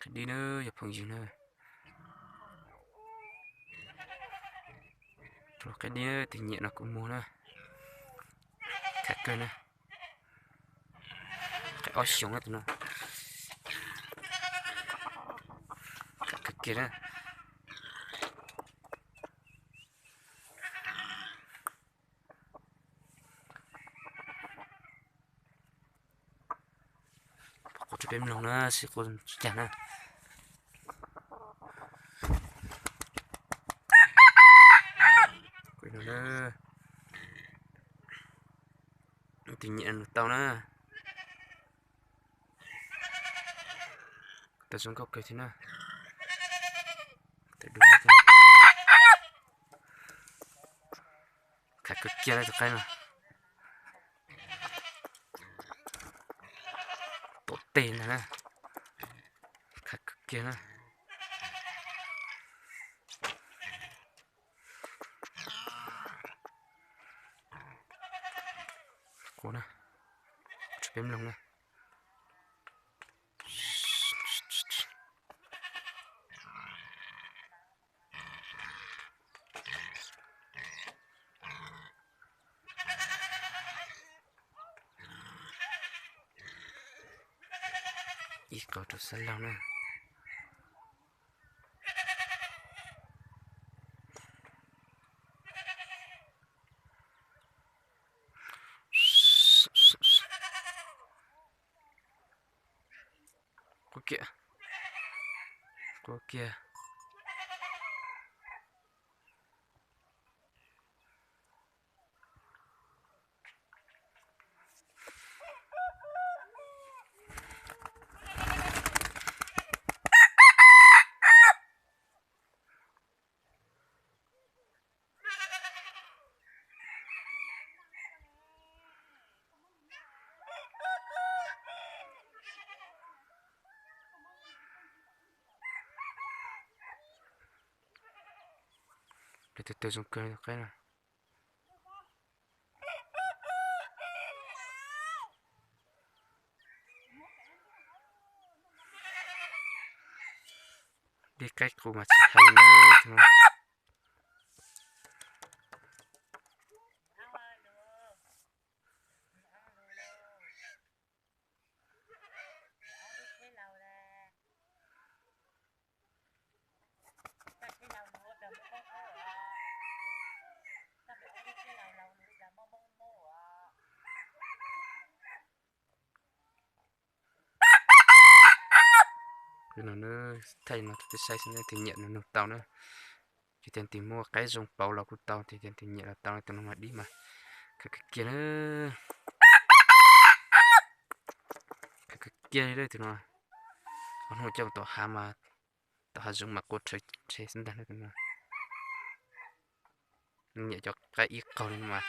Qab dib na, yog phooj ywg na. Qab dib na, tus nyiam no kuv muag na. Khov kawg na. Qab ob xyoos na tus no. Khov kawg kiag na. Quaj tso peb mloog na, seb quaj tsis tag na. Kuv no na, tus nyiam nug tau na. Tau zoo nkauj kawg thiab na. Khov kawg kiag na tus qaib no. Tom tej ntag na. Khov kawg kiag na. Kuv na, tso peb mloog na. Ib qho rau sab laug na. Quaj kiag, quaj kiag. Tus twg zoo kawg qaib no. Dib qaib qus mas tsis hais li na. Thaij no peb saib seb tus nyiam nws nug tau na. Ces tias tus muaj qaib zoo pauv los kuj tau, ces tias tus nyiam los tau, tus no mas dib mas khov kawg kiag na. Khov kawg kiag li tus no. Hnub coj tom hav mas, tom hav zoov mas quaj rhe rhe xwb ntag na tus no. Nyiam cov qaib ib qaug li no mas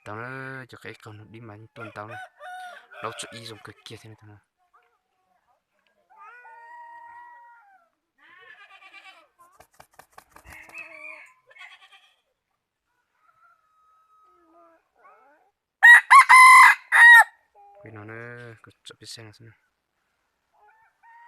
tau na, cov qaib ib qaug no dib mas yeej tuaj ntau na. Plaub tsib ib zoo kawg kiag thiab tus no. Kuv no na, kuv tso peb saib no xwb na.